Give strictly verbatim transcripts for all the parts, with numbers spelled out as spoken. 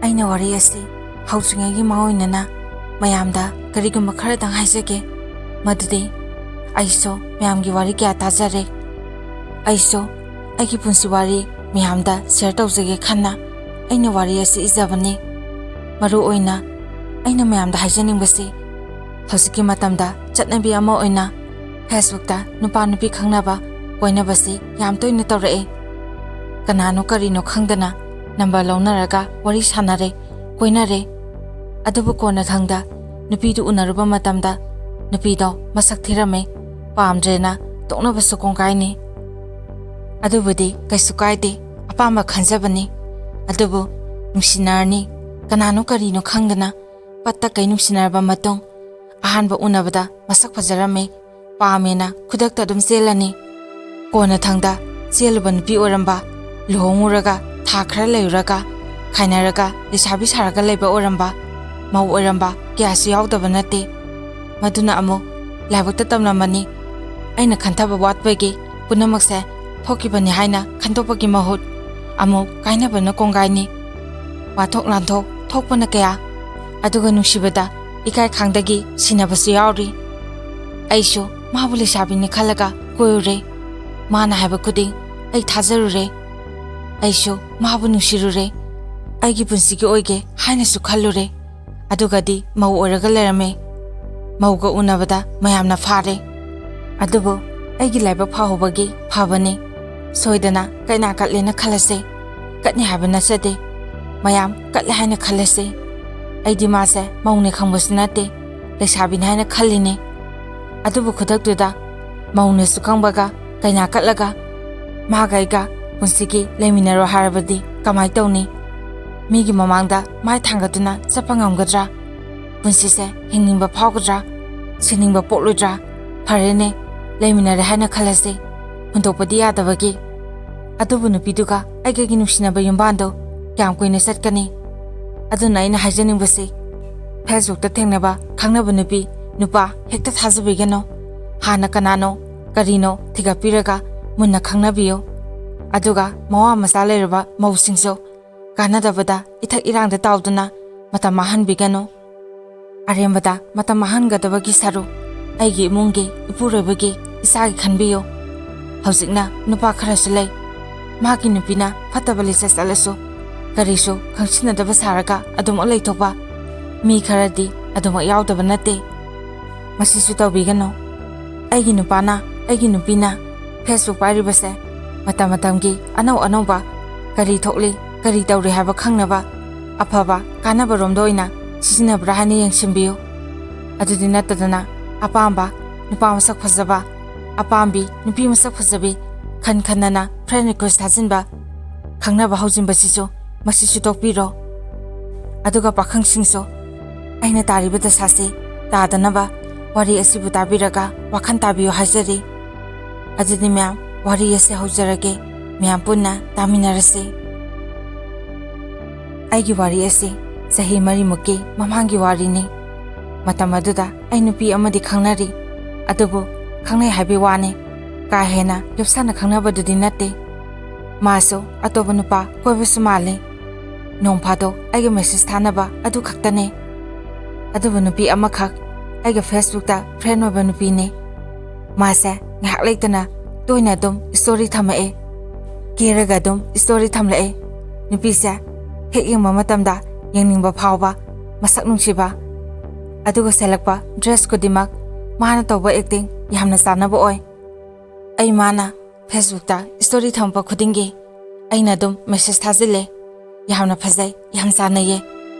ꯑꯩꯅ ꯋꯥꯔꯤ ꯑꯁꯤ ꯍꯧꯗ꯭ꯔꯤꯉꯩꯒꯤ ꯃꯥꯡꯑꯣꯏꯅꯅ ꯃꯌꯥꯝꯗ ꯀꯔꯤꯒꯨꯝꯕ ꯈꯔꯗꯪ ꯍꯥꯏꯖꯒꯦ꯫ ꯃꯗꯨꯗꯤ ꯑꯩꯁꯨ ꯃꯌꯥꯝꯒꯤ ꯋꯥꯔꯤ ꯀꯌꯥ ꯇꯥꯖꯔꯦ꯫ ꯑꯩꯁꯨ ꯑꯩꯒꯤ ꯄꯨꯟꯁꯤ ꯋꯥꯔꯤ ꯃꯌꯥꯝꯗ ꯁꯤꯌꯔ ꯇꯧꯖꯒꯦ ꯈꯟꯅ ꯑꯩꯅ ꯋꯥꯔꯤ ꯑꯁꯤ ꯏꯖꯕꯅꯤ꯫ ꯃꯔꯨ ꯑꯣꯏꯅ ꯑꯩꯅ ꯃꯌꯥꯝꯗ ꯍꯥꯏꯖꯅꯤꯡꯕꯁꯤ, ꯍꯧꯖꯤꯛꯀꯤ ꯃꯇꯝꯗ ꯆꯠꯅꯕꯤ ꯑꯃ ꯑꯣꯏꯅ ꯐꯦꯁꯕꯨꯛꯇ ꯅꯨꯄꯥ ꯅꯨꯄꯤ ꯈꯪꯅꯕ, ꯀꯣꯏꯅꯕꯁꯤ ꯌꯥꯝ ꯇꯣꯏꯅ ꯇꯧꯔꯛꯑꯦ꯫ ꯀꯅꯥꯅꯣ ꯀꯔꯤꯅꯣ ꯈꯪꯗꯅ ꯅꯝꯕꯔ ꯂꯧꯅꯔꯒ ꯋꯥꯔꯤ ꯁꯥꯟꯅꯔꯦ, ꯀꯣꯏꯅꯔꯦ꯫ ꯑꯗꯨꯕꯨ ꯀꯣꯟꯅꯊꯪꯗ ꯅꯨꯄꯤꯗꯨ ꯎꯅꯔꯨꯕ ꯃꯇꯝꯗ ꯅꯨꯄꯤꯗꯣ ꯃꯁꯛ ꯊꯤꯔꯝꯃꯦ, ꯄꯥꯝꯗ꯭ꯔꯦꯅ ꯇꯣꯛꯅꯕꯁꯨ ꯀꯣꯡꯒꯥꯏꯅꯤ꯫ ꯑꯗꯨꯕꯨꯗꯤ ꯀꯩꯁꯨ ꯀꯥꯏꯗꯦ, ꯑꯄꯥꯝꯕ ꯈꯟꯖꯕꯅꯤ꯫ ꯑꯗꯨꯕꯨ ꯅꯨꯡꯁꯤꯅꯔꯅꯤ, ꯀꯅꯥꯅꯣ ꯀꯔꯤꯅꯣ ꯈꯪꯗꯅ ꯄꯠꯇ ꯀꯩ ꯅꯨꯡꯁꯤꯅꯔꯕ ꯃꯇꯨꯡ ꯑꯍꯥꯟꯕ ꯎꯅꯕꯗ ꯃꯁꯛ ꯐꯖꯔꯝꯃꯦ, ꯄꯥꯝꯃꯦꯅ ꯈꯨꯗꯛꯇ ꯑꯗꯨꯝ ꯆꯦꯜꯂꯅꯤ꯫ ꯀꯣꯟꯅꯊꯪꯗ ꯆꯦꯜꯂꯨꯕ ꯅꯨꯄꯤ ꯑꯣꯏꯔꯝꯕ, ꯂꯨꯍꯣꯡꯉꯨꯔꯒ ꯊꯥ ꯈꯔ ꯂꯩꯔꯨꯔꯒ ꯈꯥꯏꯅꯔꯒ ꯂꯩꯁꯥꯕꯤ ꯁꯥꯔꯒ ꯂꯩꯕ ꯑꯣꯏꯔꯝꯕ, ꯃꯧ ꯑꯣꯏꯔꯝꯕ ꯀꯌꯥꯁꯨ ꯌꯥꯎꯗꯕ ꯅꯠꯇꯦ꯫ ꯃꯗꯨꯅ ꯑꯃꯨꯛ ꯂꯥꯏꯕꯛꯇ ꯇꯝꯂꯝꯃꯅꯤ꯫ ꯑꯩꯅ ꯈꯟꯊꯕ ꯋꯥꯠꯄꯒꯤ ꯄꯨꯝꯅꯃꯛꯁꯦ ꯊꯣꯛꯈꯤꯕꯅꯤ ꯍꯥꯏꯅ ꯈꯟꯗꯣꯛꯄꯒꯤ ꯃꯍꯨꯠ ꯑꯃꯨꯛ ꯀꯥꯏꯅꯕꯅ ꯀꯣꯡꯒꯥꯏꯅꯤ꯫ ꯋꯥꯊꯣꯛ ꯂꯥꯟꯊꯣꯛ ꯊꯣꯛꯄꯅ ꯀꯌꯥ, ꯑꯗꯨꯒ ꯅꯨꯡꯁꯤꯕꯗ ꯏꯀꯥꯏ ꯈꯪꯗꯒꯤ ꯁꯤꯟꯅꯕꯁꯨ ꯌꯥꯎꯔꯤ꯫ ꯑꯩꯁꯨ ꯃꯥꯕꯨ ꯂꯩꯁꯥꯕꯤꯅꯤ ꯈꯜꯂꯒ ꯀꯣꯏꯔꯨꯔꯦ꯫ ꯃꯥꯅ ꯍꯥꯏꯕ ꯈꯨꯗꯤꯡ ꯑꯩ ꯊꯥꯖꯔꯨꯔꯦ꯫ ꯑꯩꯁꯨ ꯃꯥꯕꯨ ꯅꯨꯡꯁꯤꯔꯨꯔꯦ꯫ ꯑꯩꯒꯤ ꯄꯨꯟꯁꯤꯒꯤ ꯑꯣꯏꯒꯦ ꯍꯥꯏꯅꯁꯨ ꯈꯜꯂꯨꯔꯦ꯫ ꯑꯗꯨꯒꯗꯤ ꯃꯧ ꯑꯣꯏꯔꯒ ꯂꯩꯔꯝꯃꯦ꯫ ꯃꯧꯒ ꯎꯅꯕꯗ ꯃꯌꯥꯝꯅ ꯐꯥꯔꯦ꯫ ꯑꯗꯨꯕꯨ ꯑꯩꯒꯤ ꯂꯥꯏꯕꯛ ꯐꯍꯧꯕꯒꯤ ꯐꯕꯅꯤ꯫ ꯁꯣꯏꯗꯅ ꯀꯩꯅꯥ ꯀꯠꯂꯦꯅ ꯈꯜꯂꯁꯦ꯫ ꯀꯠꯅꯤ ꯍꯥꯏꯕ ꯅꯠꯆꯗꯦ꯫ ꯃꯌꯥꯝ ꯀꯠꯂꯦ ꯍꯥꯏꯅ ꯈꯜꯂꯁꯦ꯫ ꯑꯩꯗꯤ ꯃꯥꯁꯦ ꯃꯧꯅꯦ ꯈꯪꯕꯁꯨ ꯅꯠꯇꯦ, ꯂꯩꯁꯥꯕꯤꯅꯤ ꯍꯥꯏꯅ ꯈꯜꯂꯤꯅꯦ꯫ ꯑꯗꯨꯕꯨ ꯈꯨꯗꯛꯇꯨꯗ ꯃꯧꯅꯦꯁꯨ ꯈꯪꯕꯒ ꯀꯩꯅꯥ ꯀꯠꯂꯒ ꯃꯥꯒ ꯑꯩꯒ ꯄꯨꯟꯁꯤꯒꯤ ꯂꯩꯃꯤꯟꯅꯔꯣ ꯍꯥꯏꯔꯕꯗꯤ ꯀꯃꯥꯏ ꯇꯧꯅꯤ? ꯃꯤꯒꯤ ꯃꯃꯥꯡꯗ ꯃꯥꯏ ꯊꯥꯡꯒꯠꯇꯨꯅ ꯆꯠꯄ ꯉꯝꯒꯗ꯭ꯔꯥ? ꯄꯨꯟꯁꯤꯁꯦ ꯍꯤꯡꯅꯤꯡꯕ ꯐꯥꯎꯒꯗ꯭ꯔꯥ? ꯁꯤꯅꯤꯡꯕ ꯄꯣꯛꯂꯣꯏꯗ꯭ꯔꯥ? ꯐꯔꯦꯅꯦ, ꯂꯩꯃꯤꯟꯅꯔꯦ ꯍꯥꯏꯅ ꯈꯜꯂꯁꯤ, ꯍꯨꯟꯗꯣꯛꯄꯗꯤ ꯌꯥꯗꯕꯒꯤ꯫ ꯑꯗꯨꯕꯨ ꯅꯨꯄꯤꯗꯨꯒ ꯑꯩꯒꯒꯤ ꯅꯨꯡꯁꯤꯅꯕ ꯌꯨꯝꯕꯥꯟꯗꯣ ꯀꯌꯥꯝ ꯀꯨꯏꯅ ꯆꯠꯀꯅꯤ? ꯑꯗꯨꯅ ꯑꯩꯅ ꯍꯥꯏꯖꯅꯤꯡꯕꯁꯤ, ꯐꯦꯁꯕꯨꯛꯇ ꯊꯦꯡꯅꯕ ꯈꯪꯅꯕ ꯅꯨꯄꯤ, ꯅꯨꯄꯥ ꯍꯦꯛꯇ ꯊꯥꯖꯕꯤꯒꯅꯨ꯫ ꯍꯥꯟꯅ ꯀꯅꯥꯅꯣ, ꯀꯔꯤꯅꯣ ꯊꯤꯒꯠꯄꯤꯔꯒ ꯃꯨꯟꯅ ꯈꯪꯅꯕꯤꯌꯨ꯫ ꯑꯗꯨꯒ ꯃꯋꯥ ꯃꯆꯥ ꯂꯩꯔꯕ ꯃꯧꯁꯤꯡꯁꯨ ꯀꯥꯟꯅꯗꯕꯗ ꯏꯊꯛ ꯏꯔꯥꯡꯗ ꯇꯥꯎꯗꯨꯅ ꯃꯇꯝ ꯃꯥꯡꯍꯟꯕꯤꯒꯅꯨ꯫ ꯑꯔꯦꯝꯕꯗ ꯃꯇꯝ ꯃꯥꯡꯍꯟꯒꯗꯕꯒꯤ ꯁꯔꯨꯛ ꯑꯩꯒꯤ ꯏꯃꯨꯡꯒꯤ, ꯏꯄꯨꯔꯣꯏꯕꯒꯤ, ꯏꯆꯥꯒꯤ ꯈꯟꯕꯤꯌꯨ꯫ ꯍꯧꯖꯤꯛꯅ ꯅꯨꯄꯥ ꯈꯔꯁꯨ ꯂꯩ, ꯃꯥꯒꯤ ꯅꯨꯄꯤꯅ ꯐꯠꯇꯕ ꯂꯤꯆꯠ ꯆꯠꯂꯁꯨ ꯀꯔꯤꯁꯨ ꯈꯪꯁꯤꯟꯅꯗꯕ ꯁꯥꯔꯒ ꯑꯗꯨꯃꯛ ꯂꯩꯊꯣꯛꯄ꯫ ꯃꯤ ꯈꯔꯗꯤ ꯑꯗꯨꯃꯛ ꯌꯥꯎꯗꯕ ꯅꯠꯇꯦ꯫ ꯃꯁꯤꯁꯨ ꯇꯧꯕꯤꯒꯅꯨ꯫ ꯑꯩꯒꯤ ꯅꯨꯄꯥꯅ, ꯑꯩꯒꯤ ꯅꯨꯄꯤꯅ Facebook ꯄꯥꯏꯔꯤꯕꯁꯦ ꯃꯇꯝ ꯃꯇꯝꯒꯤ ꯑꯅꯧ ꯑꯅꯧꯕ ꯀꯔꯤ ꯊꯣꯛꯂꯤ, ꯀꯔꯤ ꯇꯧꯔꯤ ꯍꯥꯏꯕ ꯈꯪꯅꯕ ꯑꯐꯕ ꯀꯥꯟꯅꯕ ꯔꯣꯝꯗ ꯑꯣꯏꯅ ꯁꯤꯖꯤꯟꯅꯕ꯭ꯔꯥ ꯍꯥꯏꯅ ꯌꯦꯡꯁꯤꯟꯕꯤꯌꯨ꯫ ꯑꯗꯨꯗꯤ ꯅꯠꯇꯗꯅ ꯑꯄꯥꯝꯕ ꯅꯨꯄꯥ ꯃꯁꯛ ꯐꯖꯕ, ꯑꯄꯥꯝꯕꯤ ꯅꯨꯄꯤ ꯃꯁꯛ ꯐꯖꯕꯤ ꯈꯟ ꯈꯟꯗꯅ friend request ꯊꯥꯖꯤꯟꯕ, ꯈꯪꯅꯕ ꯍꯧꯖꯤꯟꯕꯁꯤꯁꯨ ꯃꯁꯤꯁꯨ ꯇꯣꯛꯄꯤꯔꯣ꯫ ꯑꯗꯨꯒ ꯄꯥꯈꯪꯁꯤꯡꯁꯨ ꯑꯩꯅ ꯇꯥꯔꯤꯕ ꯗꯁꯥꯁꯤ ꯇꯥꯗꯅꯕ ꯋꯥꯔꯤ ꯑꯁꯤꯕꯨ ꯇꯥꯕꯤꯔꯒ ꯋꯥꯈꯜ ꯇꯥꯕꯤꯌꯨ ꯍꯥꯏꯖꯔꯤ꯫ ꯑꯗꯨꯗꯤ ꯃꯌꯥꯝ, ꯋꯥꯔꯤ ꯑꯁꯤ ꯍꯧꯖꯔꯒꯦ, ꯃꯌꯥꯝ ꯄꯨꯟꯅ ꯇꯥꯃꯤꯟꯅꯔꯁꯤ꯫ ꯑꯩꯒꯤ ꯋꯥꯔꯤ ꯑꯁꯤ ꯆꯍꯤ ꯃꯔꯤꯃꯨꯛꯀꯤ ꯃꯃꯥꯡꯒꯤ ꯋꯥꯔꯤꯅꯤ꯫ ꯃꯇꯝ ꯑꯗꯨꯗ ꯑꯩ ꯅꯨꯄꯤ ꯑꯃꯗꯤ ꯈꯪꯅꯔꯤ, ꯑꯗꯨꯕꯨ ꯈꯪꯅꯩ ꯍꯥꯏꯕꯒꯤ ꯋꯥꯅꯤ, ꯀꯥ ꯍꯦꯟꯅ ꯂꯨꯞꯁꯥꯅ ꯈꯪꯅꯕꯗꯨꯗꯤ ꯅꯠꯇꯦ꯫ ꯃꯥꯁꯨ ꯑꯇꯣꯞꯄ ꯅꯨꯄꯥ ꯀꯣꯏꯕꯁꯨ ꯃꯥꯜꯂꯤ꯫ ꯅꯣꯡ ꯐꯥꯗꯣꯛ ꯑꯩꯒ message ꯊꯥꯅꯕ ꯑꯗꯨ ꯈꯛꯇꯅꯦ꯫ ꯑꯗꯨꯕꯨ ꯅꯨꯄꯤ ꯑꯃꯈꯛ ꯑꯩꯒ Facebook ꯇ friend ꯑꯣꯏꯕ ꯅꯨꯄꯤꯅꯦ꯫ ꯃꯥꯁꯦ ꯉꯥꯏꯍꯥꯛ ꯂꯩꯇꯅ ꯇꯣꯏꯅ ꯑꯗꯨꯝ story ꯊꯝꯃꯛꯑꯦ꯫ ꯀꯦꯔꯒ ꯑꯗꯨꯝ story ꯊꯝꯂꯛꯑꯦ꯫ ꯅꯨꯄꯤꯁꯦ ꯍꯦꯛ ꯌꯦꯡꯕ ꯃꯇꯝꯗ ꯌꯦꯡꯅꯤꯡꯕ ꯐꯥꯎꯕ, ꯃꯁꯛ ꯅꯨꯡꯁꯤꯕ, ꯑꯗꯨꯒ ꯁꯦꯠꯂꯛꯄ dress ꯈꯨꯗꯤꯡꯃꯛ ꯃꯥꯅ ꯇꯧꯕ acting ꯌꯥꯝꯅ ꯆꯥꯟꯅꯕ ꯑꯣꯏ꯫ ꯑꯩ ꯃꯥꯅ Facebook ꯇ story ꯊꯝꯃꯛꯄ ꯈꯨꯗꯤꯡꯒꯤ ꯑꯩꯅ ꯑꯗꯨꯝ message ꯊꯥꯖꯤꯜꯂꯦ, "ꯌꯥꯝꯅ ꯐꯖꯩ, ꯌꯥꯝ ꯆꯥꯟꯅꯩꯌꯦ"꯫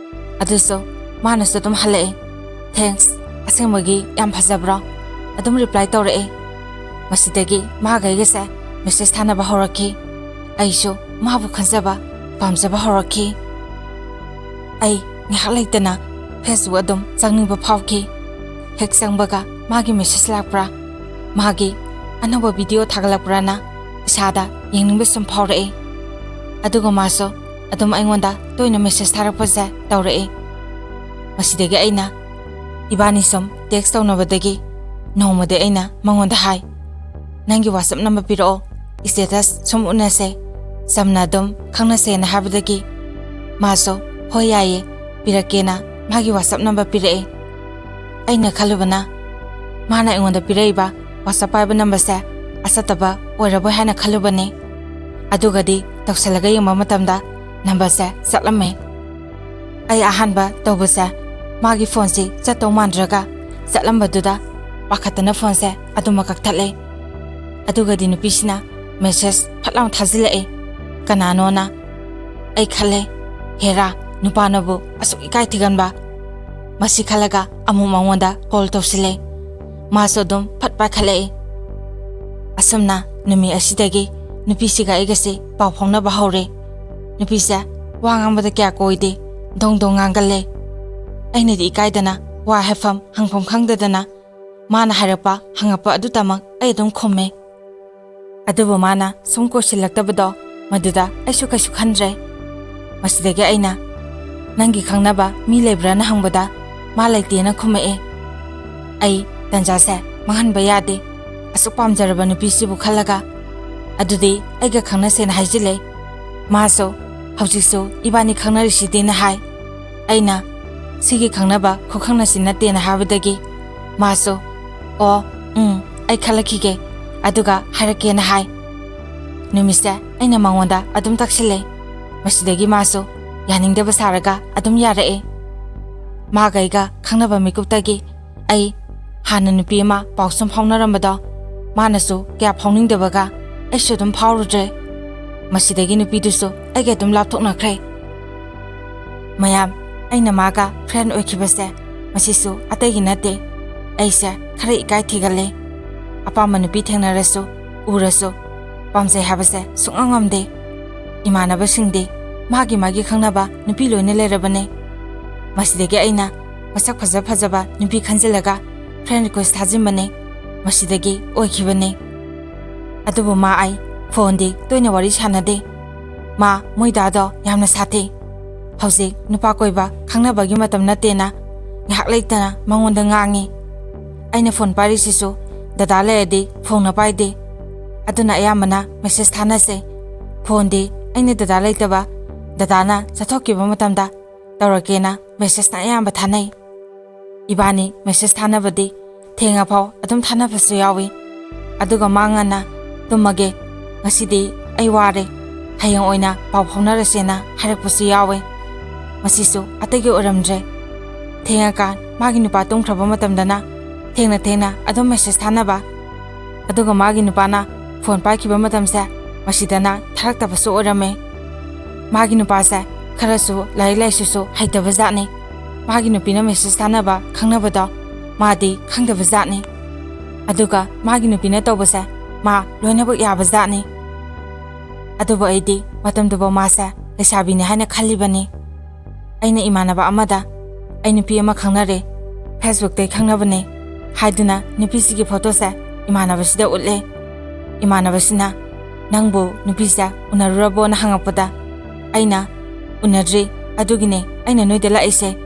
ꯑꯗꯨꯁꯨ ꯃꯥꯅꯁꯨ ꯑꯗꯨꯝ ꯍꯜꯂꯛꯑꯦ, "Thanks, ꯑꯁꯦꯡꯕꯒꯤ ꯌꯥꯝ ꯐꯖꯕ꯭ꯔꯣ?" ꯑꯗꯨꯝ reply ꯇꯧꯔꯛꯑꯦ꯫ ꯃꯁꯤꯗꯒꯤ ꯃꯥꯒ ꯑꯩꯒꯁꯦ message ꯊꯥꯅꯕ ꯍꯧꯔꯛꯈꯤ꯫ ꯑꯩꯁꯨ ꯃꯥꯕꯨ ꯈꯟꯖꯕ, ꯄꯥꯝꯖꯕ ꯍꯧꯔꯛꯈꯤ꯫ ꯑꯩ ꯉꯥꯏꯍꯥꯛ ꯂꯩꯇꯅ Facebook ꯑꯗꯨꯝ ꯆꯪꯅꯤꯡꯕ ꯐꯥꯎꯈꯤ꯫ ꯍꯦꯛ ꯆꯪꯕꯒ ꯃꯥꯒꯤ message ꯂꯥꯛꯄ꯭ꯔꯥ, ꯃꯥꯒꯤ ꯑꯅꯧꯕ video ꯊꯥꯒꯠꯂꯛꯄ꯭ꯔꯥꯅ ꯏꯁꯥꯗ ꯌꯦꯡꯅꯤꯡꯕ ꯁꯨꯝ ꯐꯥꯎꯔꯛꯏ꯫ ꯑꯗꯨꯒ ꯃꯥꯁꯨ ꯑꯗꯨꯝ ꯑꯩꯉꯣꯟꯗ ꯇꯣꯏꯅ message ꯊꯥꯔꯛꯄꯁꯦ ꯇꯧꯔꯛꯏ꯫ ꯃꯁꯤꯗꯒꯤ ꯑꯩꯅ ꯏꯕꯥꯅꯤ ꯁꯨꯝ text ꯇꯧꯅꯕꯗꯒꯤ ꯅꯣꯡꯃꯗꯤ ꯑꯩꯅ ꯃꯉꯣꯟꯗ ꯍꯥꯏ, "ꯅꯪꯒꯤ WhatsApp number ꯄꯤꯔꯛꯑꯣ, status ꯁꯨꯝ ꯎꯅꯁꯦ, ꯆꯝꯅ ꯑꯗꯨꯝ ꯈꯪꯅꯁꯦꯅ" ꯍꯥꯏꯕꯗꯒꯤ ꯃꯥꯁꯨ "ꯍꯣꯏ, ꯌꯥꯏꯌꯦ, ꯄꯤꯔꯛꯀꯦꯅ" ꯃꯥꯒꯤ WhatsApp number ꯄꯤꯔꯛꯑꯦ꯫ ꯑꯩꯅ ꯈꯜꯂꯨꯕꯅ, ꯃꯥꯅ ꯑꯩꯉꯣꯟꯗ ꯄꯤꯔꯛꯏꯕ WhatsApp ꯄꯥꯏꯕ numberꯁꯦ ꯑꯆꯠꯇꯕ ꯑꯣꯏꯔꯕꯣꯏ ꯍꯥꯏꯅ ꯈꯜꯂꯨꯕꯅꯤ꯫ ꯑꯗꯨꯒꯗꯤ ꯇꯧꯁꯜꯂꯒ ꯌꯦꯡꯕ ꯃꯇꯝꯗ numberꯁꯦ ꯆꯠꯂꯝꯃꯦ꯫ ꯑꯩ ꯑꯍꯥꯟꯕ ꯇꯧꯕꯁꯦ ꯃꯥꯒꯤ phoneꯁꯤ ꯆꯠꯇꯧ ꯃꯥꯟꯗ꯭ꯔꯒ ꯆꯠꯂꯝꯕꯗꯨꯗ ꯄꯥꯈꯠꯇꯅ phoneꯁꯦ ꯑꯗꯨꯃꯛ ꯀꯛꯊꯠꯂꯦ꯫ ꯑꯗꯨꯒꯗꯤ ꯅꯨꯄꯤꯁꯤꯅ message ꯐꯠ ꯂꯥꯎꯅ ꯊꯥꯖꯤꯜꯂꯛꯑꯦ꯫ ꯀꯅꯥꯅꯣꯅ? ꯑꯩ ꯈꯜꯂꯦ, "ꯍꯦꯔꯥ, ꯅꯨꯄꯥꯅꯕꯨ ꯑꯁꯨꯛ ꯏꯀꯥꯏ ꯊꯤꯒꯟꯕ?" ꯃꯁꯤ ꯈꯜꯂꯒ ꯑꯃꯨꯛ ꯃꯉꯣꯟꯗ call ꯇꯧꯁꯤꯜꯂꯦ꯫ ꯃꯥꯁꯨ ꯑꯗꯨꯝ ꯐꯠ ꯄꯥꯏꯈꯠꯂꯛꯑꯦ꯫ ꯑꯁꯨꯝꯅ ꯅꯨꯃꯤꯠ ꯑꯁꯤꯗꯒꯤ ꯅꯨꯄꯤꯁꯤꯒ ꯑꯩꯒꯁꯤ ꯄꯥꯎ ꯐꯥꯎꯅꯕ ꯍꯧꯔꯦ꯫ ꯅꯨꯄꯤꯁꯦ ꯋꯥ ꯉꯥꯡꯕꯗ ꯀꯌꯥ ꯀꯣꯏꯗꯦ, ꯗꯣꯡ ꯗꯣꯡ ꯉꯥꯡꯒꯜꯂꯦ꯫ ꯑꯩꯅꯗꯤ ꯏꯀꯥꯏꯗꯅ ꯋꯥ ꯍꯥꯏꯐꯝ ꯍꯪꯐꯝ ꯈꯪꯗꯗꯅ ꯃꯥꯅ ꯍꯥꯏꯔꯛꯄ ꯍꯪꯉꯛꯄ ꯑꯗꯨꯇꯃꯛ ꯑꯩ ꯑꯗꯨꯝ ꯈꯨꯝꯃꯦ꯫ ꯑꯗꯨꯕꯨ ꯃꯥꯅ ꯁꯨꯝ ꯀꯣꯏꯁꯤꯜꯂꯛꯇꯕꯗꯣ, ꯃꯗꯨꯗ ꯑꯩꯁꯨ ꯀꯩꯁꯨ ꯈꯟꯗ꯭ꯔꯦ꯫ ꯃꯁꯤꯗꯒꯤ ꯑꯩꯅ, "ꯅꯪꯒꯤ ꯈꯪꯅꯕ ꯃꯤ ꯂꯩꯕ꯭ꯔꯥꯅ?" ꯍꯪꯕꯗ ꯃꯥ ꯂꯩꯇꯦꯅ ꯈꯨꯝꯃꯛꯑꯦ꯫ ꯑꯩ ꯇꯟꯖꯥꯁꯦ ꯃꯥꯡꯍꯟꯕ ꯌꯥꯗꯦ, ꯑꯁꯨꯛ ꯄꯥꯝꯖꯔꯕ ꯅꯨꯄꯤꯁꯤꯕꯨ ꯈꯜꯂꯒ꯫ ꯑꯗꯨꯗꯤ ꯑꯩꯒ ꯈꯪꯅꯁꯦꯅ ꯍꯥꯏꯖꯤꯜꯂꯦ꯫ ꯃꯥꯁꯨ, "ꯍꯧꯖꯤꯛꯁꯨ ꯏꯕꯥꯅꯤ ꯈꯪꯅꯔꯤꯁꯤꯗꯤꯅ" ꯍꯥꯏ꯫ ꯑꯩꯅ, "ꯁꯤꯒꯤ ꯈꯪꯅꯕ ꯈꯨꯈꯪꯅꯁꯤ ꯅꯠꯇꯦꯅ" ꯍꯥꯏꯕꯗꯒꯤ ꯃꯥꯁꯨ, "ꯑꯣ, ꯎꯝ, ꯑꯩ ꯈꯜꯂꯛꯈꯤꯒꯦ, ꯑꯗꯨꯒ ꯍꯥꯏꯔꯛꯀꯦꯅ" ꯍꯥꯏ꯫ ꯅꯨꯃꯤꯠꯁꯦ ꯑꯩꯅ ꯃꯉꯣꯟꯗ ꯑꯗꯨꯝ ꯇꯛꯁꯤꯜꯂꯦ꯫ ꯃꯁꯤꯗꯒꯤ ꯃꯥꯁꯨ ꯌꯥꯅꯤꯡꯗꯕ ꯁꯥꯔꯒ ꯑꯗꯨꯝ ꯌꯥꯔꯛꯑꯦ꯫ ꯃꯥꯒ ꯑꯩꯒ ꯈꯪꯅꯕ ꯃꯤꯀꯨꯞꯇꯒꯤ ꯑꯩ ꯍꯥꯟꯅ ꯅꯨꯄꯤ ꯑꯃ ꯄꯥꯎ ꯁꯨꯝ ꯐꯥꯎꯅꯔꯝꯕꯗꯣ, ꯃꯥꯅꯁꯨ ꯀꯌꯥ ꯐꯥꯎꯅꯤꯡꯗꯕꯒ ꯑꯩꯁꯨ ꯑꯗꯨꯝ ꯐꯥꯎꯔꯨꯗ꯭ꯔꯦ꯫ ꯃꯁꯤꯗꯒꯤ ꯅꯨꯄꯤꯗꯨꯁꯨ ꯑꯩꯒ ꯑꯗꯨꯝ ꯂꯥꯞꯊꯣꯛꯅꯈ꯭ꯔꯦ꯫ ꯃꯌꯥꯝ, ꯑꯩꯅ ꯃꯥꯒ friend ꯑꯣꯏꯈꯤꯕꯁꯦ, ꯃꯁꯤꯁꯨ ꯑꯇꯩꯒꯤ ꯅꯠꯇꯦ꯫ ꯑꯩꯁꯦ ꯈꯔ ꯏꯀꯥꯏ ꯊꯤꯒꯜꯂꯦ꯫ ꯑꯄꯥꯝꯕ ꯅꯨꯄꯤ ꯊꯦꯡꯅꯔꯁꯨ, ꯎꯔꯁꯨ, ꯄꯥꯝꯖꯩ ꯍꯥꯏꯕꯁꯦ ꯁꯨꯡꯉꯝ ꯉꯝꯗꯦ꯫ ꯏꯃꯥꯟꯅꯕꯁꯤꯡꯗꯤ ꯃꯥꯒꯤ ꯃꯥꯒꯤ ꯈꯪꯅꯕ ꯅꯨꯄꯤ ꯂꯣꯏꯅ ꯂꯩꯔꯕꯅꯦ꯫ ꯃꯁꯤꯗꯒꯤ ꯑꯩꯅ ꯃꯁꯛ ꯐꯖ ꯐꯖꯕ ꯅꯨꯄꯤ ꯈꯟꯖꯤꯜꯂꯒ friend request ꯊꯥꯖꯤꯟꯕꯅꯦ꯫ ꯃꯁꯤꯗꯒꯤ ꯑꯣꯏꯈꯤꯕꯅꯦ꯫ ꯑꯗꯨꯕꯨ ꯃꯥ ꯑꯩ phoneꯗꯤ ꯇꯣꯏꯅ ꯋꯥꯔꯤ ꯁꯥꯟꯅꯗꯦ꯫ ꯃꯥ ꯃꯣꯏ ꯗꯥꯗꯣ ꯌꯥꯝꯅ ꯁꯥꯊꯤ꯫ ꯍꯧꯖꯤꯛ ꯅꯨꯄꯥ ꯀꯣꯏꯕ ꯈꯪꯅꯕꯒꯤ ꯃꯇꯝ ꯅꯠꯇꯦꯅ ꯉꯥꯏꯍꯥꯛ ꯂꯩꯇꯅ ꯃꯉꯣꯟꯗ ꯉꯥꯡꯉꯤ꯫ ꯑꯩꯅ phone ꯄꯥꯏꯔꯤꯁꯤꯁꯨ ꯗꯗꯥ ꯂꯩꯔꯗꯤ phoneꯅ ꯄꯥꯏꯗꯦ꯫ ꯑꯗꯨꯅ ꯑꯌꯥꯝꯕꯅ message ꯊꯥꯅꯁꯦ꯫ Phoneꯗꯤ ꯑꯩꯅ ꯗꯗꯥ ꯂꯩꯇꯕ ꯗꯗꯥꯅ ꯆꯠꯊꯣꯛꯈꯤꯕ ꯃꯇꯝꯗ ꯇꯧꯔꯛꯀꯦꯅ ꯃꯦꯁꯦꯖꯅ ꯑꯌꯥꯝꯕ ꯊꯥꯅꯩ꯫ ꯏꯕꯥꯅꯤ ꯃꯦꯁꯦꯖ ꯊꯥꯅꯕꯗꯤ ꯊꯦꯡꯉꯐꯥꯎ ꯑꯗꯨꯝ ꯊꯥꯅꯕꯁꯨ ꯌꯥꯎꯏ꯫ ꯑꯗꯨꯒ ꯃꯥ ꯉꯟꯅ "ꯇꯨꯝꯃꯒꯦ, ꯉꯁꯤꯗꯤ ꯑꯩ ꯋꯥꯔꯦ, ꯍꯌꯦꯡ ꯑꯣꯏꯅ ꯄꯥꯎ ꯐꯥꯎꯅꯔꯁꯦꯅ" ꯍꯥꯏꯔꯛꯄꯁꯨ ꯌꯥꯎꯋꯦ꯫ ꯃꯁꯤꯁꯨ ꯑꯇꯩꯒꯤ ꯑꯣꯏꯔꯝꯗ꯭ꯔꯦ꯫ ꯊꯦꯡꯉꯀꯥꯟ ꯃꯥꯒꯤ ꯅꯨꯄꯥ ꯇꯨꯝꯈ꯭ꯔꯕ ꯃꯇꯝꯗꯅ ꯊꯦꯡꯅ ꯊꯦꯡꯅ ꯑꯗꯨꯝ ꯃꯦꯁꯦꯖ ꯊꯥꯅꯕ꯫ ꯑꯗꯨꯒ ꯃꯥꯒꯤ ꯅꯨꯄꯥꯅ ꯐꯣꯟ ꯄꯥꯏꯈꯤꯕ ꯃꯇꯝꯁꯦ ꯃꯁꯤꯗꯅ ꯊꯥꯔꯛꯇꯕꯁꯨ ꯑꯣꯏꯔꯝꯃꯦ꯫ ꯃꯥꯒꯤ ꯅꯨꯄꯥꯁꯦ ꯈꯔꯁꯨ ꯂꯥꯏꯔꯤꯛ ꯂꯥꯏꯁꯨꯁꯨ ꯍꯩꯇꯕ ꯖꯥꯠꯅꯤ꯫ ꯃꯥꯒꯤ ꯅꯨꯄꯤꯅ ꯃꯦꯁꯦꯖ ꯊꯥꯅꯕ ꯈꯪꯅꯕꯗꯣ ꯃꯥꯗꯤ ꯈꯪꯗꯕ ꯖꯥꯠꯅꯤ꯫ ꯑꯗꯨꯒ ꯃꯥꯒꯤ ꯅꯨꯄꯤꯅ ꯇꯧꯕꯁꯦ ꯃꯥ ꯂꯣꯏꯅꯃꯛ ꯌꯥꯕ ꯖꯥꯠꯅꯤ꯫ ꯑꯗꯨꯕꯨ ꯑꯩꯗꯤ ꯃꯇꯝꯗꯨꯐꯥꯎ ꯃꯥꯁꯦ ꯂꯩꯁꯥꯕꯤꯅꯤ ꯍꯥꯏꯅ ꯈꯜꯂꯤꯕꯅꯤ꯫ ꯑꯩꯅ ꯏꯃꯥꯟꯅꯕ ꯑꯃꯗ "ꯑꯩ ꯅꯨꯄꯤ ꯑꯃ ꯈꯪꯅꯔꯦ, Facebookꯇꯩ ꯈꯪꯅꯕꯅꯦ" ꯍꯥꯏꯗꯨꯅ ꯅꯨꯄꯤꯁꯤꯒꯤ ꯐꯣꯇꯣꯁꯦ ꯏꯃꯥꯟꯅꯕꯁꯤꯗ ꯎꯠꯂꯦ꯫ ꯏꯃꯥꯟꯅꯕꯁꯤꯅ "ꯅꯪꯕꯨ ꯅꯨꯄꯤꯁꯦ ꯎꯅꯔꯨꯔꯕꯣꯅ?" ꯍꯪꯉꯛꯄꯗ ꯑꯩꯅ "ꯎꯅꯗ꯭ꯔꯤ, ꯑꯗꯨꯒꯤꯅꯦ ꯑꯩꯅ ꯅꯣꯏꯗ ꯂꯥꯛꯏꯁꯦ꯫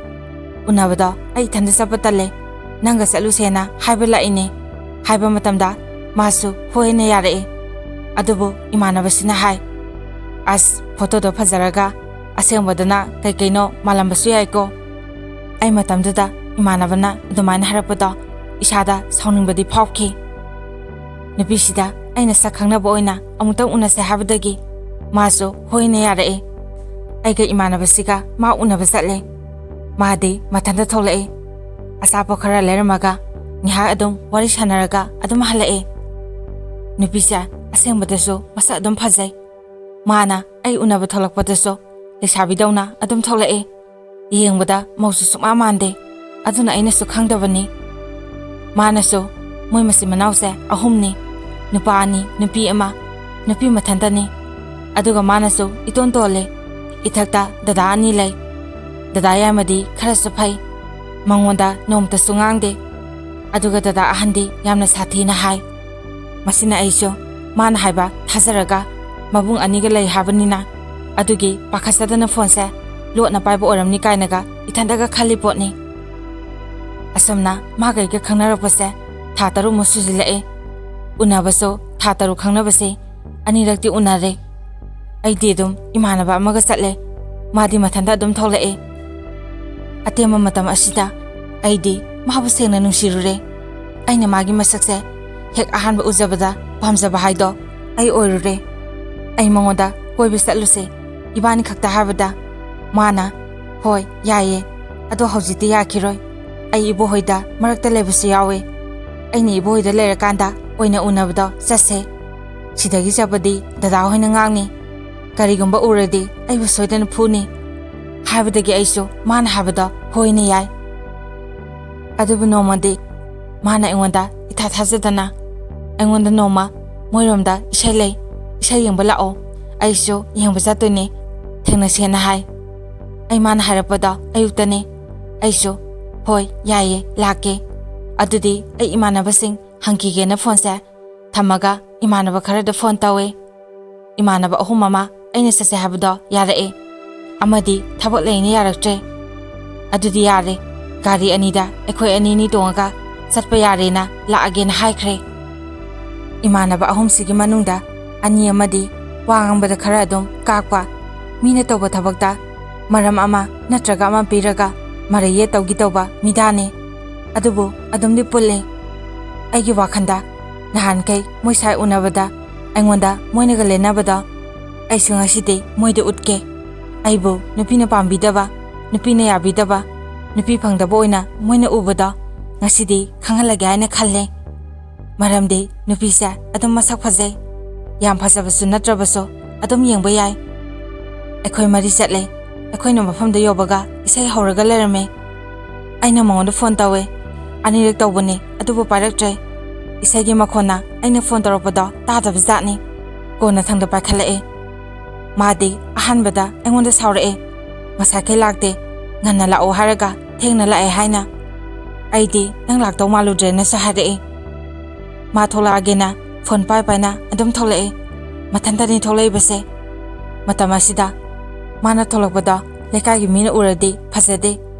ꯎꯅꯕꯗꯣ ꯑꯩ ꯏꯊꯟꯗ ꯆꯠꯄ ꯇꯜꯂꯦ, ꯅꯪꯒ ꯆꯠꯂꯨꯁꯦꯅ ꯍꯥꯏꯕ ꯂꯥꯛꯏꯅꯦ" ꯍꯥꯏꯕ ꯃꯇꯝꯗ ꯃꯥꯁꯨ ꯍꯣꯏꯅ ꯌꯥꯔꯛꯑꯦ꯫ ꯑꯗꯨꯕꯨ ꯏꯃꯥꯟꯅꯕꯁꯤꯅ ꯍꯥꯏ, "ꯑꯁ, ꯐꯣꯇꯣꯗꯣ ꯐꯖꯔꯒ ꯑꯁꯦꯡꯕꯗꯅ ꯀꯩ ꯀꯩꯅꯣ ꯃꯥꯜꯂꯝꯕꯁꯨ ꯌꯥꯏꯀꯣ"꯫ ꯑꯩ ꯃꯇꯝꯗꯨꯗ ꯏꯃꯥꯟꯅꯕꯅ ꯑꯗꯨꯃꯥꯏꯅ ꯍꯥꯏꯔꯛꯄꯗꯣ ꯏꯁꯥꯗ ꯁꯥꯎꯅꯤꯡꯕꯗꯤ ꯐꯥꯎꯈꯤ꯫ ꯅꯨꯄꯤꯁꯤꯗ ꯑꯩꯅ ꯁꯛ ꯈꯪꯅꯕ ꯑꯣꯏꯅ ꯑꯃꯨꯛꯇꯪ ꯎꯅꯁꯦ ꯍꯥꯏꯕꯗꯒꯤ ꯃꯥꯁꯨ ꯍꯣꯏꯅ ꯌꯥꯔꯛꯑꯦ꯫ ꯑꯩꯒ ꯏꯃꯥꯟꯅꯕꯁꯤꯒ ꯃꯥ ꯎꯅꯕ ꯆꯠꯂꯦ꯫ ꯃꯥꯗꯤ ꯃꯊꯟꯇ ꯊꯣꯛꯂꯛꯑꯦ꯫ ꯑꯆꯥꯄꯣꯠ ꯈꯔ ꯂꯩꯔꯝꯃꯒ ꯉꯥꯏꯍꯥꯛ ꯑꯗꯨꯝ ꯋꯥꯔꯤ ꯁꯥꯟꯅꯔꯒ ꯑꯗꯨꯝ ꯍꯜꯂꯛꯑꯦ꯫ ꯅꯨꯄꯤꯁꯦ ꯑꯁꯦꯡꯕꯗꯁꯨ ꯃꯁꯛ ꯑꯗꯨꯝ ꯐꯖꯩ꯫ ꯃꯥꯅ ꯑꯩ ꯎꯅꯕ ꯊꯣꯛꯂꯛꯄꯗꯁꯨ ꯂꯩꯁꯥꯕꯤꯗꯧꯅ ꯑꯗꯨꯝ ꯊꯣꯛꯂꯛꯑꯦ꯫ ꯌꯦꯡꯕꯗ ꯃꯧꯁꯨ ꯁꯨꯛꯃꯥꯟ ꯃꯥꯟꯗꯦ꯫ ꯑꯗꯨꯅ ꯑꯩꯅꯁꯨ ꯈꯪꯗꯕꯅꯤ꯫ ꯃꯥꯅꯁꯨ "ꯃꯣꯏ ꯃꯆꯤꯟ ꯃꯅꯥꯎꯁꯦ ꯑꯍꯨꯝꯅꯤ, ꯅꯨꯄꯥ ꯑꯅꯤ, ꯅꯨꯄꯤ ꯑꯃ, ꯅꯨꯄꯤ ꯃꯊꯟꯇꯅꯤ꯫ ꯑꯗꯨꯒ ꯃꯥꯅꯁꯨ ꯏꯇꯣꯟ ꯇꯣꯜꯂꯦ꯫ ꯏꯊꯛꯇ ꯗꯗꯥ ꯑꯅꯤ ꯂꯩ꯫ ꯗꯗꯥ ꯌꯥꯏꯃꯗꯤ ꯈꯔꯁꯨ ꯐꯩ꯫ ꯃꯉꯣꯟꯗ ꯅꯣꯡꯃꯇꯁꯨ ꯉꯥꯡꯗꯦ꯫ ꯑꯗꯨꯒ ꯗꯗꯥ ꯑꯍꯟꯗꯤ ꯌꯥꯝꯅ ꯁꯥꯊꯤꯅ ꯍꯥꯏ"꯫ ꯃꯁꯤꯅ ꯑꯩꯁꯨ ꯃꯥꯅ ꯍꯥꯏꯕ ꯊꯥꯖꯔꯒ ꯃꯕꯨꯡ ꯑꯅꯤꯒ ꯂꯩ ꯍꯥꯏꯕꯅꯤꯅ ꯑꯗꯨꯒꯤ ꯄꯥꯈꯠꯆꯗꯅ ꯐꯣꯟꯁꯦ ꯂꯣꯠꯅ ꯄꯥꯏꯕ ꯑꯣꯏꯔꯝꯅꯤ ꯀꯥꯏꯅꯒ ꯏꯊꯟꯇꯒ ꯈꯜꯂꯤ ꯄꯣꯠꯅꯤ꯫ ꯑꯁꯨꯝꯅ ꯃꯥꯒ ꯑꯩꯒ ꯈꯪꯅꯔꯛꯄꯁꯦ ꯊꯥ ꯇꯔꯨꯛꯃꯨꯛ ꯁꯨꯖꯤꯜꯂꯛꯑꯦ꯫ ꯎꯅꯕꯁꯨ ꯊꯥ ꯇꯔꯨꯛ ꯈꯪꯅꯕꯁꯦ ꯑꯅꯤꯔꯛꯇꯤ ꯎꯅꯔꯦ꯫ ꯑꯩꯗꯤ ꯑꯗꯨꯝ ꯏꯃꯥꯟꯅꯕ ꯑꯃꯒ ꯆꯠꯂꯦ꯫ ꯃꯥꯗꯤ ꯃꯊꯟꯇ ꯑꯗꯨꯝ ꯊꯣꯛꯂꯛꯑꯦ꯫ ꯑꯇꯦꯟꯕ ꯃꯇꯝ ꯑꯁꯤꯗ ꯑꯩꯗꯤ ꯃꯥꯕꯨ ꯁꯦꯡꯅ ꯅꯨꯡꯁꯤꯔꯨꯔꯦ꯫ ꯑꯩꯅ ꯃꯥꯒꯤ ꯃꯁꯛꯁꯦ ꯍꯦꯛ ꯑꯍꯥꯟꯕ ꯎꯖꯕꯗ ꯄꯥꯝꯖꯕ ꯍꯥꯏꯗꯣ ꯑꯩ ꯑꯣꯏꯔꯨꯔꯦ꯫ ꯑꯩ ꯃꯉꯣꯟꯗ ꯀꯣꯏꯕ ꯆꯠꯂꯨꯁꯦ, ꯏꯕꯥꯅꯤ ꯈꯛꯇ ꯍꯥꯏꯕꯗ ꯃꯥꯅ, "ꯍꯣꯏ, ꯌꯥꯏꯌꯦ, ꯑꯗꯣ ꯍꯧꯖꯤꯛꯇꯤ ꯌꯥꯈꯤꯔꯣꯏ꯫ ꯑꯩ ꯏꯕꯣꯍꯣꯏꯗ ꯃꯔꯛꯇ ꯂꯩꯕꯁꯨ ꯌꯥꯎꯋꯦ꯫ ꯑꯩꯅ ꯏꯕꯣꯍꯣꯏꯗ ꯂꯩꯔꯀꯥꯟꯗ ꯑꯣꯏꯅ ꯎꯅꯕꯗꯣ ꯆꯠꯁꯦ꯫ ꯁꯤꯗꯒꯤ ꯆꯠꯄꯗꯤ ꯗꯗꯥ ꯍꯣꯏꯅ ꯉꯥꯡꯅꯤ꯫ ꯀꯔꯤꯒꯨꯝꯕ ꯎꯔꯗꯤ ꯑꯩꯕꯨ ꯁꯣꯏꯗꯅ ꯐꯨꯅꯤ"꯫ ꯍꯥꯏꯕꯗꯒꯤ ꯑꯩꯁꯨ ꯃꯥꯅ ꯍꯥꯏꯕꯗꯣ ꯍꯣꯏꯅ ꯌꯥꯏ꯫ ꯑꯗꯨꯕꯨ ꯅꯣꯡꯃꯗꯤ ꯃꯥꯅ ꯑꯩꯉꯣꯟꯗ ꯏꯊꯥ ꯊꯥꯖꯗꯅ, "ꯑꯩꯉꯣꯟꯗ ꯅꯣꯡꯃ ꯃꯣꯏꯔꯣꯝꯗ ꯏꯁꯩ ꯂꯩ, ꯏꯁꯩ ꯌꯦꯡꯕ ꯂꯥꯛꯑꯣ, ꯑꯩꯁꯨ ꯌꯦꯡꯕ ꯆꯠꯇꯣꯏꯅꯦ, ꯊꯦꯡꯅꯁꯦꯅ" ꯍꯥꯏ꯫ ꯑꯩ ꯃꯥꯅ ꯍꯥꯏꯔꯛꯄꯗꯣ ꯑꯌꯨꯛꯇꯅꯤ꯫ ꯑꯩꯁꯨ, "ꯍꯣꯏ, ꯌꯥꯏꯌꯦ, ꯂꯥꯛꯀꯦ꯫ ꯑꯗꯨꯗꯤ ꯑꯩ ꯏꯃꯥꯟꯅꯕꯁꯤꯡ ꯍꯪꯈꯤꯒꯦꯅ" ꯐꯣꯟꯁꯦ ꯊꯝꯃꯒ ꯏꯃꯥꯟꯅꯕ ꯈꯔꯗ ꯐꯣꯟ ꯇꯧꯋꯦ꯫ ꯏꯃꯥꯟꯅꯕ ꯑꯍꯨꯝ ꯑꯃ ꯑꯩꯅ ꯆꯠꯁꯦ ꯍꯥꯏꯕꯗꯣ ꯌꯥꯔꯛꯑꯦ, ꯑꯃꯗꯤ ꯊꯕꯛ ꯂꯩꯅ ꯌꯥꯔꯛꯇ꯭ꯔꯦ꯫ "ꯑꯗꯨꯗꯤ ꯌꯥꯔꯦ, ꯒꯥꯔꯤ ꯑꯅꯤꯗ ꯑꯩꯈꯣꯏ ꯑꯅꯤ ꯑꯅꯤ ꯇꯣꯡꯉꯒ ꯆꯠꯄ ꯌꯥꯔꯦꯅ ꯂꯥꯛꯑꯒꯦꯅ" ꯍꯥꯏꯈ꯭ꯔꯦ꯫ ꯏꯃꯥꯟꯅꯕ ꯑꯍꯨꯝꯁꯤꯒꯤ ꯃꯅꯨꯡꯗ ꯑꯅꯤ ꯑꯃꯗꯤ ꯋꯥ ꯉꯥꯡꯕꯗ ꯈꯔ ꯑꯗꯨꯝ ꯀꯥꯛꯄ, ꯃꯤꯅ ꯇꯧꯕ ꯊꯕꯛꯇ ꯃꯔꯝ ꯑꯃ ꯅꯠꯇ꯭ꯔꯒ ꯑꯃ ꯄꯤꯔꯒ ꯃꯔꯩ ꯌꯦꯠ ꯇꯧꯒꯤ ꯇꯧꯕ ꯃꯤꯗꯥꯅꯤ꯫ ꯑꯗꯨꯕꯨ ꯑꯗꯨꯝꯗꯤ ꯄꯨꯜꯂꯤ꯫ ꯑꯩꯒꯤ ꯋꯥꯈꯜꯗ ꯅꯍꯥꯟꯈꯩ ꯃꯣꯏ ꯁꯥꯏ ꯎꯅꯕꯗ ꯑꯩꯉꯣꯟꯗ ꯃꯣꯏꯅꯒ ꯂꯦꯟꯅꯕꯗꯣ, ꯑꯩꯁꯨ ꯉꯁꯤꯗꯤ ꯃꯣꯏꯗ ꯎꯠꯀꯦ꯫ ꯑꯩꯕꯨ ꯅꯨꯄꯤꯅ ꯄꯥꯝꯕꯤꯗꯕ, ꯅꯨꯄꯤꯅ ꯌꯥꯕꯤꯗꯕ, ꯅꯨꯄꯤ ꯐꯪꯗꯕ ꯑꯣꯏꯅ ꯃꯣꯏꯅ ꯎꯕꯗꯣ ꯉꯁꯤꯗꯤ ꯈꯪꯍꯜꯂꯒꯦ ꯍꯥꯏꯅ ꯈꯜꯂꯦ꯫ ꯃꯔꯝꯗꯤ ꯅꯨꯄꯤꯁꯦ ꯑꯗꯨꯝ ꯃꯁꯛ ꯐꯖꯩ꯫ ꯌꯥꯝ ꯐꯖꯕꯁꯨ ꯅꯠꯇ꯭ꯔꯕꯁꯨ ꯑꯗꯨꯝ ꯌꯦꯡꯕ ꯌꯥꯏ꯫ ꯑꯩꯈꯣꯏ ꯃꯔꯤ ꯆꯠꯂꯦ꯫ ꯑꯩꯈꯣꯏꯅ ꯃꯐꯝꯗ ꯌꯧꯕꯒ ꯏꯁꯩ ꯍꯧꯔꯒ ꯂꯩꯔꯝꯃꯦ꯫ ꯑꯩꯅ ꯃꯉꯣꯟꯗ ꯐꯣꯟ ꯇꯧꯋꯦ꯫ ꯑꯅꯤꯔꯛ ꯇꯧꯕꯅꯦ, ꯑꯗꯨꯕꯨ ꯄꯥꯏꯔꯛꯇ꯭ꯔꯦ꯫ ꯏꯁꯩꯒꯤ ꯃꯈꯣꯟꯅ ꯑꯩꯅ ꯐꯣꯟ ꯇꯧꯔꯛꯄꯗꯣ ꯇꯥꯗꯕ ꯖꯥꯠꯅꯤ꯫ ꯀꯣꯟꯅꯊꯪꯗ ꯄꯥꯏꯈꯠꯂꯛꯑꯦ꯫ ꯃꯥꯗꯤ ꯑꯍꯥꯟꯕꯗ ꯑꯩꯉꯣꯟꯗ ꯁꯥꯎꯔꯛꯑꯦ꯫ "ꯉꯁꯥꯏꯈꯩ ꯂꯥꯛꯇꯦ, ꯉꯟꯅ ꯂꯥꯛꯑꯣ ꯍꯥꯏꯔꯒ ꯊꯦꯡꯅ ꯂꯥꯛꯑꯦ" ꯍꯥꯏꯅ꯫ ꯑꯩꯗꯤ ꯅꯪ ꯂꯥꯛꯇꯧ ꯃꯥꯜꯂꯨꯗ꯭ꯔꯦꯅꯁꯨ ꯍꯥꯏꯔꯛꯑꯦ꯫ ꯃꯥ ꯊꯣꯛꯂꯛꯑꯒꯦꯅ ꯐꯣꯟ ꯄꯥꯏ ꯄꯥꯏꯅ ꯑꯗꯨꯝ ꯊꯣꯛꯂꯛꯑꯦ꯫ ꯃꯊꯟꯇꯅꯤ ꯊꯣꯛꯂꯛꯏꯕꯁꯦ꯫ ꯃꯇꯝ ꯑꯁꯤꯗ ꯃꯥꯅ ꯊꯣꯛꯂꯛꯄꯗꯣ ꯂꯩꯀꯥꯏꯒꯤ ꯃꯤꯅ ꯎꯔꯗꯤ ꯐꯖꯗꯦ꯫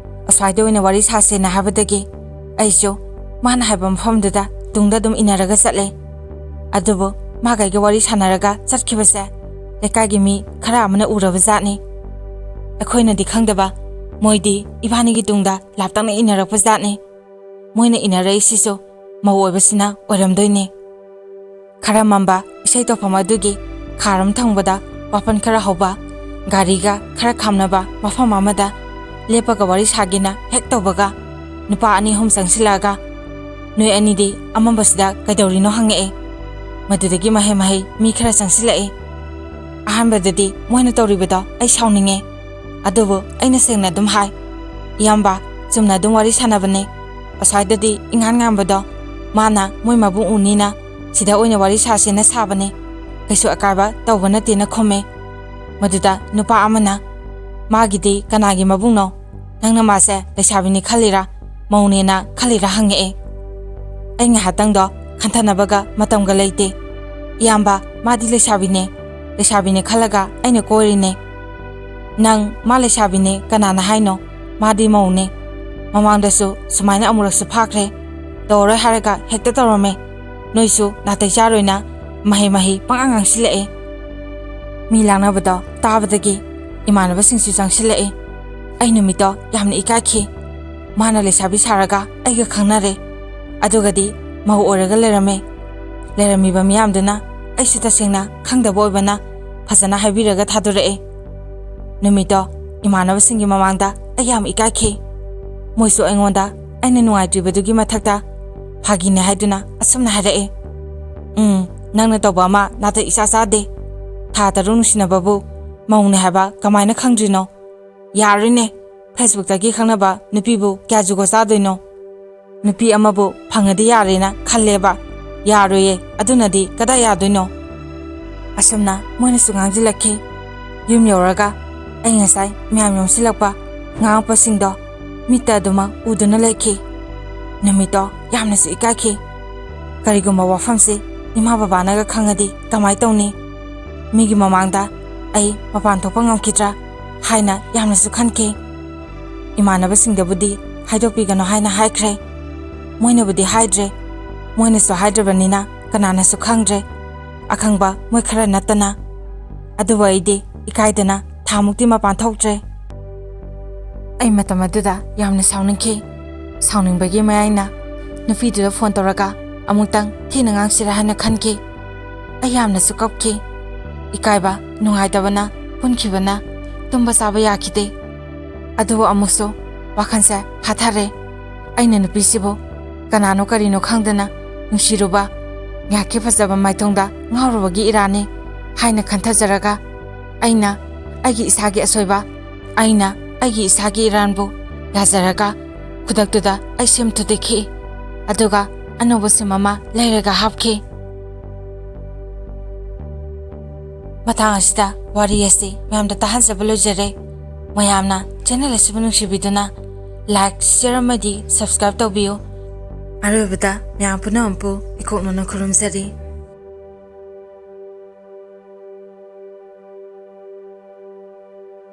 ꯑꯁ꯭ꯋꯥꯏꯗ ꯑꯣꯏꯅ ꯋꯥꯔꯤ ꯁꯥꯁꯦꯅ ꯍꯥꯏꯕꯗꯒꯤ ꯑꯩꯁꯨ ꯃꯥꯅ ꯍꯥꯏꯕ ꯃꯐꯝꯗꯨꯗ ꯇꯨꯡꯗ ꯑꯗꯨꯝ ꯏꯟꯅꯔꯒ ꯆꯠꯂꯦ꯫ ꯑꯗꯨꯕꯨ ꯃꯥꯒ ꯑꯩꯒ ꯋꯥꯔꯤ ꯁꯥꯟꯅꯔꯒ ꯆꯠꯈꯤꯕꯁꯦ ꯂꯩꯀꯥꯏꯒꯤ ꯃꯤ ꯈꯔ ꯑꯃꯅ ꯎꯔꯕ ꯖꯥꯠꯅꯤ꯫ ꯑꯩꯈꯣꯏꯅꯗꯤ ꯈꯪꯗꯕ, ꯃꯣꯏꯗꯤ ꯏꯕꯥꯅꯤꯒꯤ ꯇꯨꯡꯗ ꯂꯥꯞꯇꯛꯅ ꯏꯟꯅꯔꯛꯄ ꯖꯥꯠꯅꯤ꯫ ꯃꯣꯏꯅ ꯏꯟꯅꯔꯛꯏꯁꯤꯁꯨ ꯃꯧ ꯑꯣꯏꯕꯁꯤꯅ ꯑꯣꯏꯔꯝꯗꯣꯏꯅꯤ꯫ ꯈꯔ ꯃꯝꯕ ꯏꯁꯩ ꯇꯧꯐꯝ ꯑꯗꯨꯒꯤ ꯈꯥꯔꯝ ꯊꯪꯕꯗ ꯋꯥꯄꯟ ꯈꯔ ꯍꯧꯕ, ꯒꯥꯔꯤꯒ ꯈꯔ ꯈꯥꯝꯅꯕ ꯃꯐꯝ ꯑꯃꯗ ꯂꯦꯞꯄꯒ ꯋꯥꯔꯤ ꯁꯥꯒꯦꯅ ꯍꯦꯛ ꯇꯧꯕꯒ, ꯅꯨꯄꯥ ꯑꯅꯤ ꯑꯍꯨꯝ ꯆꯪꯁꯤꯜꯂꯛꯑꯒ, "ꯅꯣꯏ ꯑꯅꯤꯗꯤ ꯑꯃꯝꯕꯁꯤꯗ ꯀꯩꯗꯧꯔꯤꯅꯣ?" ꯍꯪꯉꯛꯑꯦ꯫ ꯃꯗꯨꯗꯒꯤ ꯃꯍꯩ ꯃꯍꯩ ꯃꯤ ꯈꯔ ꯆꯪꯁꯤꯜꯂꯛꯑꯦ꯫ ꯑꯍꯥꯟꯕꯗꯗꯤ ꯃꯣꯏꯅ ꯇꯧꯔꯤꯕꯗꯣ ꯑꯩ ꯁꯥꯎꯅꯤꯡꯉꯦ꯫ ꯑꯗꯨꯕꯨ ꯑꯩꯅ ꯁꯦꯡꯅ ꯑꯗꯨꯝ ꯍꯥꯏ, "ꯏꯌꯥꯝꯕ, ꯆꯨꯝꯅ ꯑꯗꯨꯝ ꯋꯥꯔꯤ ꯁꯥꯟꯅꯕꯅꯦ꯫ ꯑꯁ꯭ꯋꯥꯏꯗꯗꯤ ꯏꯉꯥꯟ ꯉꯥꯟꯕꯗꯣ ꯃꯥꯅ ꯃꯣꯏ ꯃꯕꯨꯡ ꯎꯅꯤꯅ ꯁꯤꯗ ꯑꯣꯏꯅ ꯋꯥꯔꯤ ꯁꯥꯁꯦꯅ ꯁꯥꯕꯅꯦ꯫ ꯀꯩꯁꯨ ꯑꯀꯥꯏꯕ ꯇꯧꯕ ꯅꯠꯇꯦꯅ" ꯈꯨꯝꯃꯦ꯫ ꯃꯗꯨꯗ ꯅꯨꯄꯥ ꯑꯃꯅ, "ꯃꯥꯒꯤꯗꯤ ꯀꯅꯥꯒꯤ ꯃꯕꯨꯡꯅꯣ? ꯅꯪꯅ ꯃꯥꯁꯦ ꯂꯩꯁꯥꯕꯤꯅꯤ ꯈꯜꯂꯤꯔꯥ, ꯃꯧꯅꯦꯅ ꯈꯜꯂꯤꯔꯥ?" ꯍꯪꯉꯛꯑꯦ꯫ ꯑꯩ ꯉꯥꯏꯍꯥꯛꯇꯪꯗꯣ ꯈꯟꯊꯅꯕꯒ ꯃꯇꯝꯒ ꯂꯩꯇꯦ꯫ "ꯏꯌꯥꯝꯕ, ꯃꯥꯗꯤ ꯂꯩꯁꯥꯕꯤꯅꯦ꯫ ꯂꯩꯁꯥꯕꯤꯅꯦ ꯈꯜꯂꯒ ꯑꯩꯅ ꯀꯣꯏꯔꯤꯅꯦ꯫" "ꯅꯪ ꯃꯥ ꯂꯩꯁꯥꯕꯤꯅꯦ ꯀꯅꯥꯅ ꯍꯥꯏꯅꯣ? ꯃꯥꯗꯤ ꯃꯧꯅꯦ꯫ ꯃꯃꯥꯡꯗꯁꯨ ꯁꯨꯃꯥꯏꯅ ꯑꯃꯨꯔꯛꯁꯨ ꯐꯥꯈ꯭ꯔꯦ꯫ ꯇꯧꯔꯔꯣꯏ ꯍꯥꯏꯔꯒ ꯍꯦꯛꯇ ꯇꯧꯔꯝꯃꯦ꯫ ꯅꯣꯏꯁꯨ ꯅꯥꯇꯩ ꯆꯥꯔꯣꯏꯅ ꯃꯍꯩ ꯃꯍꯩ ꯄꯪꯉꯥꯡ ꯉꯥꯡꯁꯤꯜꯂꯛꯑꯦ꯫" ꯃꯤ ꯂꯥꯡꯅꯕꯗꯣ ꯇꯥꯕꯗꯒꯤ ꯏꯃꯥꯟꯅꯕꯁꯤꯡꯁꯨ ꯆꯪꯁꯤꯜꯂꯛꯑꯦ꯫ ꯑꯩ ꯅꯨꯃꯤꯠꯇꯣ ꯌꯥꯝꯅ ꯏꯀꯥꯏꯈꯤ꯫ ꯃꯥꯅ ꯂꯩꯁꯥꯕꯤ ꯁꯥꯔꯒ ꯑꯩꯒ ꯈꯪꯅꯔꯦ꯫ ꯑꯗꯨꯒꯗꯤ ꯃꯧ ꯑꯣꯏꯔꯒ ꯂꯩꯔꯝꯃꯦ꯫ ꯂꯩꯔꯝꯃꯤꯕ ꯃꯤꯌꯥꯝꯗꯨꯅ ꯑꯩꯁꯨ ꯇꯁꯦꯡꯅ ꯈꯪꯗꯕ ꯑꯣꯏꯕꯅ ꯐꯖꯅ ꯍꯥꯏꯕꯤꯔꯒ ꯊꯥꯗꯣꯔꯛꯑꯦ꯫ ꯅꯨꯃꯤꯠꯇꯣ ꯏꯃꯥꯟꯅꯕꯁꯤꯡꯒꯤ ꯃꯃꯥꯡꯗ ꯑꯩ ꯌꯥꯝ ꯏꯀꯥꯏꯈꯤ꯫ ꯃꯣꯏꯁꯨ ꯑꯩꯉꯣꯟꯗ ꯑꯩꯅ ꯅꯨꯡꯉꯥꯏꯇ꯭ꯔꯤꯕꯗꯨꯒꯤ ꯃꯊꯛꯇ ꯐꯥꯒꯤꯅꯦ ꯍꯥꯏꯗꯨꯅ ꯑꯁꯨꯝꯅ ꯍꯥꯏꯔꯛꯑꯦ, "ꯎꯝ, ꯅꯪꯅ ꯇꯧꯕ ꯑꯃ ꯅꯥꯇꯩ ꯏꯆꯥ ꯆꯥꯗꯦ꯫ ꯊꯥ ꯇꯔꯨꯛ ꯅꯨꯡꯁꯤꯅꯕꯕꯨ ꯃꯧꯅꯦ ꯍꯥꯏꯕ ꯀꯃꯥꯏꯅ ꯈꯪꯗ꯭ꯔꯤꯅꯣ? ꯌꯥꯔꯣꯏꯅꯦ, Facebookꯇꯒꯤ ꯈꯪꯅꯕ ꯅꯨꯄꯤꯕꯨ ꯀꯌꯥ ꯖꯨꯒꯣꯠ ꯆꯥꯗꯣꯏꯅꯣ? ꯅꯨꯄꯤ ꯑꯃꯕꯨ ꯐꯪꯉꯗꯤ ꯌꯥꯔꯦꯅ ꯈꯜꯂꯦꯕ꯫ ꯌꯥꯔꯣꯏꯌꯦ, ꯑꯗꯨꯅꯗꯤ ꯀꯗꯥꯏ ꯌꯥꯗꯣꯏꯅꯣ?" ꯑꯁꯨꯝꯅ ꯃꯣꯏꯅꯁꯨ ꯉꯥꯡꯁꯤꯜꯂꯛꯈꯤ꯫ ꯌꯨꯝ ꯌꯧꯔꯒ ꯑꯩ ꯉꯁꯥꯏ ꯃꯌꯥꯝ ꯌꯣꯝꯁꯤꯜꯂꯛꯄ, ꯉꯥꯡꯉꯛꯄꯁꯤꯡꯗꯣ ꯃꯤꯠꯇ ꯑꯗꯨꯃꯛ ꯎꯗꯨꯅ ꯂꯩꯈꯤ꯫ ꯅꯨꯃꯤꯠꯇꯣ ꯌꯥꯝꯅꯁꯨ ꯏꯀꯥꯏꯈꯤ꯫ ꯀꯔꯤꯒꯨꯝꯕ ꯋꯥꯐꯝꯁꯤ ꯏꯃꯥ ꯕꯕꯥꯅꯒ ꯈꯪꯉꯗꯤ ꯀꯃꯥꯏ ꯇꯧꯅꯤ? ꯃꯤꯒꯤ ꯃꯃꯥꯡꯗ ꯑꯩ ꯃꯄꯥꯟ ꯊꯣꯛꯄ ꯉꯝꯈꯤꯗ꯭ꯔꯥ ꯍꯥꯏꯅ ꯌꯥꯝꯅꯁꯨ ꯈꯟꯈꯤ꯫ ꯏꯃꯥꯟꯅꯕꯁꯤꯡꯗꯕꯨꯗꯤ ꯍꯥꯏꯗꯣꯛꯄꯤꯒꯅꯨ ꯍꯥꯏꯅ ꯍꯥꯏꯈ꯭ꯔꯦ꯫ ꯃꯣꯏꯅꯕꯨꯗꯤ ꯍꯥꯏꯗ꯭ꯔꯦ꯫ ꯃꯣꯏꯅꯁꯨ ꯍꯥꯏꯗ꯭ꯔꯕꯅꯤꯅ ꯀꯅꯥꯅꯁꯨ ꯈꯪꯗ꯭ꯔꯦ, ꯑꯈꯪꯕ ꯃꯣꯏ ꯈꯔ ꯅꯠꯇꯅ꯫ ꯑꯗꯨꯕꯨ ꯑꯩꯗꯤ ꯏꯀꯥꯏꯗꯅ ꯊꯥꯃꯨꯛꯇꯤ ꯃꯄꯥꯟ ꯊꯣꯛꯇ꯭ꯔꯦ꯫ ꯑꯩ ꯃꯇꯝ ꯑꯗꯨꯗ ꯌꯥꯝꯅ ꯁꯥꯎꯅꯤꯡꯈꯤ꯫ ꯁꯥꯎꯅꯤꯡꯕꯒꯤ ꯃꯌꯥꯏꯅ ꯅꯨꯄꯤꯗꯨꯗ ꯐꯣꯟ ꯇꯧꯔꯒ ꯑꯃꯨꯛꯇꯪ ꯊꯤꯅ ꯉꯥꯡꯁꯤꯔꯥ ꯍꯥꯏꯅ ꯈꯟꯈꯤ꯫ ꯑꯩ ꯌꯥꯝꯅꯁꯨ ꯀꯞꯈꯤ꯫ ꯏꯀꯥꯏꯕ, ꯅꯨꯡꯉꯥꯏꯇꯕꯅ ꯄꯨꯟꯈꯤꯕꯅ ꯇꯨꯝꯕ ꯆꯥꯕ ꯌꯥꯈꯤꯗꯦ꯫ ꯑꯗꯨꯕꯨ ꯑꯃꯨꯛꯁꯨ ꯋꯥꯈꯜꯁꯦ ꯐꯥꯊꯔꯦ꯫ ꯑꯩꯅ ꯅꯨꯄꯤꯁꯤꯕꯨ ꯀꯅꯥꯅꯣ ꯀꯔꯤꯅꯣ ꯈꯪꯗꯅ ꯅꯨꯡꯁꯤꯔꯨꯕ, ꯉꯥꯏꯍꯥꯛꯀꯤ ꯐꯖꯕ ꯃꯥꯏꯊꯣꯡꯗ ꯉꯥꯎꯔꯨꯕꯒꯤ ꯏꯔꯥꯅꯤ ꯍꯥꯏꯅ ꯈꯟꯊꯖꯔꯒ, ꯑꯩꯅ ꯑꯩꯒꯤ ꯏꯁꯥꯒꯤ ꯑꯁꯣꯏꯕ, ꯑꯩꯅ ꯑꯩꯒꯤ ꯏꯁꯥꯒꯤ ꯏꯔꯥꯟꯕꯨ ꯌꯥꯖꯔꯒ, ꯈꯨꯗꯛꯇꯨꯗ ꯑꯩ ꯁꯦꯝ ꯊꯨꯗꯦꯛꯈꯤ꯫ ꯑꯗꯨꯒ ꯑꯅꯧꯕ ꯁꯤꯝ ꯑꯃ ꯂꯩꯔꯒ ꯍꯥꯞꯈꯤ꯫ ꯃꯇꯥꯡ ꯑꯁꯤꯗ ꯋꯥꯔꯤ ꯑꯁꯤ ꯃꯌꯥꯝꯗ ꯇꯥꯍꯟꯖꯕ ꯂꯣꯏꯖꯔꯦ꯫ ꯃꯌꯥꯝꯅ ꯆꯦꯅꯦꯜ ꯑꯁꯤꯕꯨ ꯅꯨꯡꯁꯤꯕꯤꯗꯨꯅ ꯂꯥꯏꯛ, ꯁꯤꯌꯔ ꯑꯃꯗꯤ ꯁꯕꯁꯀ꯭ꯔꯥꯏꯕ ꯇꯧꯕꯤꯌꯨ꯫ ꯑꯔꯣꯏꯕꯗ ꯃꯌꯥꯝ ꯄꯨꯝꯅꯃꯛꯄꯨ ꯏꯀꯣꯛꯅꯅ ꯈꯨꯔꯨꯝꯖꯔꯤ꯫